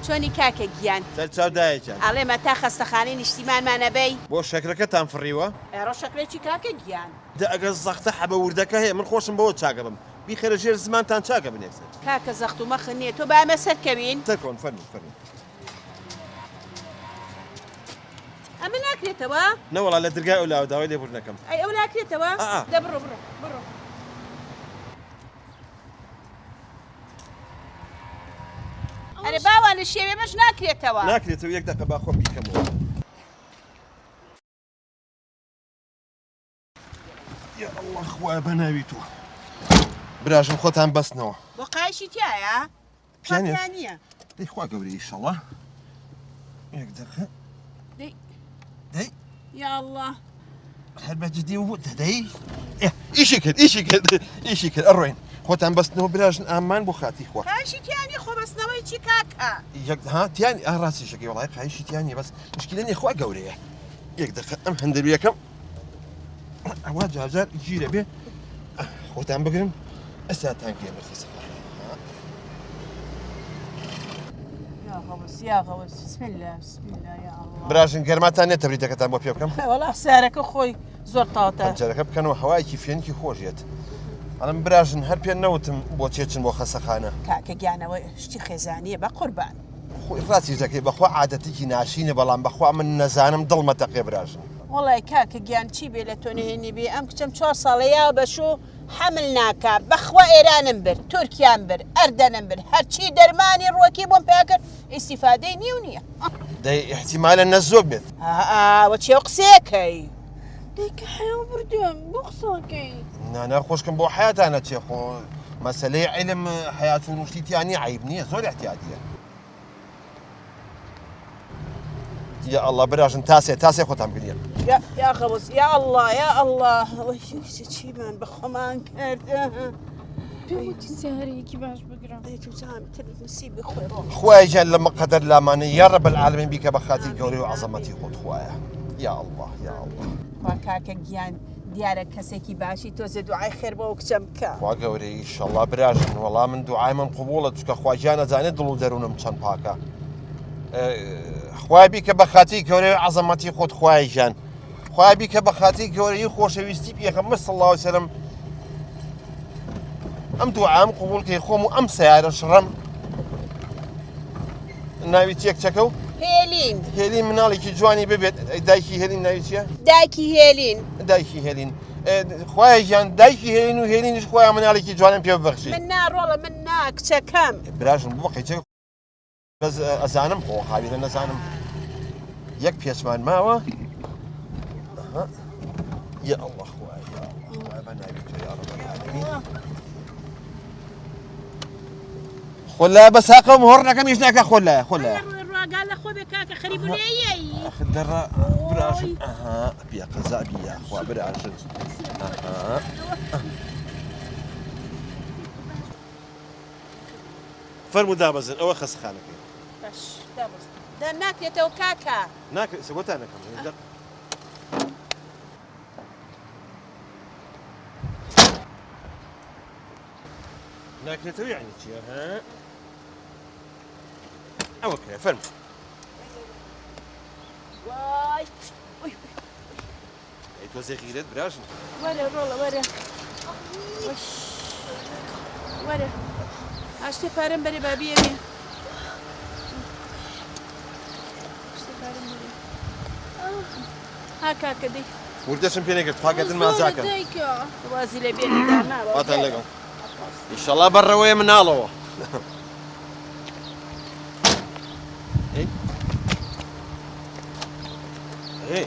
چۆنی کاکە گیان؟ سەر چاو دایە گیان. ئەڵێم هەتا خەستەخانەی نیشتیمانمان ئەبەی؟ بۆ شەکرەکەتان فڕیوە؟ ئەڕۆ شەکرەی چی کاکە گیان؟ دە ئەگەر زەختە حەبە وردەکە هەیە من خۆشم بەوە چاکەبم بیخەرە ژێر زمانتان چاکەبن یەکسەر. کاکە زەخت و مەخت نیە تۆ با ئێمە سەرکەوین. سەرکەون فەرموون فەرموون. ئەمە ناکرێتەوە؟ نەوەڵا لە درگای ئەو لاوە داوای لێبوردن ئەکەم. ئەی ئەو ناکرێتەوە؟ ئا. دە بڕۆ بڕۆ بڕۆ. ئەرێ باوانە شێوێ مەش ناکرێتەوە. ناکرێتەوە یەک دەقە با خۆم بیکەمەوە. یا اللە خوایە بە ناوی تۆ براژن خۆتان بەستنەوە. بۆ قایشی تیایە؟ تیا تیا نییە. دەی خوا گەورەیە ئیشەڵا یەک دەقە دەی دەی یا اللە هەر بە جدی و دەدەی ئیشی کرد ئیشی کرد ئیشی کرد ئەڕۆین خۆتان بەستنەوە براژن ئامان بۆ خاتی خوا قایشی تیا نییە خۆ بەستنەوەی چی کاکە یەک ها تیان ئا ڕاستیشەکەی وەڵای قایشی تیا نییە بەس مشکلە نییە خوا گەورەیە یەک دەقە ئەم هەندەرویەکەم ئەوە جارجار گیرە بێ خۆتان بگرن ئەستا تان گێنە خەسەخانە براژن گەرماتان نیە تەبریدەکەتان بۆ پێ بکەم وەڵا سارەکە خۆی زۆر تاوتە پەنجەرەکە بکەنەوە هەوایەکی فێنکی خۆش یەت ئەڵم براژن هەر پێ نەوتم بۆ چێچن بۆ خەسەخانە کاکە گیانەوە شتی خێزانیە بە قوربان خۆی ڕاستیش دەکەی بەخوا عادەتێکی ناشینە بەڵام بەخوا من نەزانم دڵمە تەقێ براژن. وەڵای کاکە گیان چی بێ لە تۆ نهێنی بێ ئەم کچەم چوار ساڵە یا بەشوو حەمل ناکا بەخوا ئێرانم برد تورکیام برد ئەردەنم برد هەرچی دەرمانی ڕوەکی بۆم پیا کرد ئیستیفادەی نیە و نیە. دەی ئیحتیمالە نەزۆک بێت. ئا وە چێ قسەکەی. دایکە حەیا بردم بۆ قسەکەی. نانا خۆشکم بۆ حەیاتان ئەچێ خۆ مەسەلەی عیلم حەیا چوون و شتی تیا نیە عەیب نیە زۆر ئیعتیادیە. یا اللە براژن تاسێ تاسێ خۆتان بگرین. یا یا غەوس یا اللە یا اللە وەی چیمان بە خۆمان کرد. پێم وتی سیارەیەکی باش بگرم. ئەی تو جان تر نسیبی خۆی ڕۆ. خوایە گیان لە مقەدەر لامانە یا رب العالمین بیکە بە خاتری گەورەی و عەزەمەتی خۆت خوایە یا اللە یا اللە. خوا کاکە گیان دیارە کەسێکی باشی تۆزێ دوعای خێر بۆ ئەو کچەم بکە. خوا گەورەیە ئیشەڵا براژن وەڵا من دوعای من قبوڵە چونکە خوا گیان ئەزانێت دڵ و دەروونم چەند پاکە خوای بیکە بە خاتری گەورەی و عەزەمەتی خۆت خوای گیان خوای بیکە بە خاتری گەورەی و خۆشەویستی پێغەمبەر صلی الله علیه وسلم ئەم دوعام قبوڵ کەی خۆم و ئەم سەیارە شڕەم ناوی چیە کچەکە و هێلین هێلین مناڵێکی جوانی ببێت دایکی هێلین ناوی چیە دایکی هێلین دایکی هێلین خوایە گیان دایکی هێلین و هێلینیش خۆیان مناڵێکی جوانم پێ ببەخشی من نا ڕۆڵە من نا کچەکەم براژن بۆ قەیچە بەس ئەزانم خۆ خاویرە نەزانم یەک پێچمان ماوە یا الله خوایە یا الله خوایە بە ناوی تۆ یا رب العالمین خۆ لایە بە ساقەم هۆڕنەکەم ئیش ناکە خۆ لایە خۆ لایە ڕاگا لە خۆ بێ کاکە خەریب لێیەی ئەخ دەڕە براژن ئەها بیا قەزابی یاخوا براژن ئەها فەرموو دابەزن ئەوە خەستەخانەکەی. باش دابەزن. دە ناکرێتەوە کاکە. ناکرێت ئێستا بۆتان ئەکەم. ناکرێتەوە یعنی چییە ها؟ ئەوە کرێ فەرموو. وای ئەی تۆزێ غیرەت براژن. وەرە ڕۆڵە وەرە وەرە ئاشتێ پارەم بەرێ با بیەمێ شتێ پارەم بەرێ ها کاکە دەی وردەشم پێ نەگرت خوا گەردن مازاکەن وازی لێ بێنە داماوە خواتان لەگەڵ ئیشەڵا بەڕەوەیە مناڵەوە ئەی. ئەی.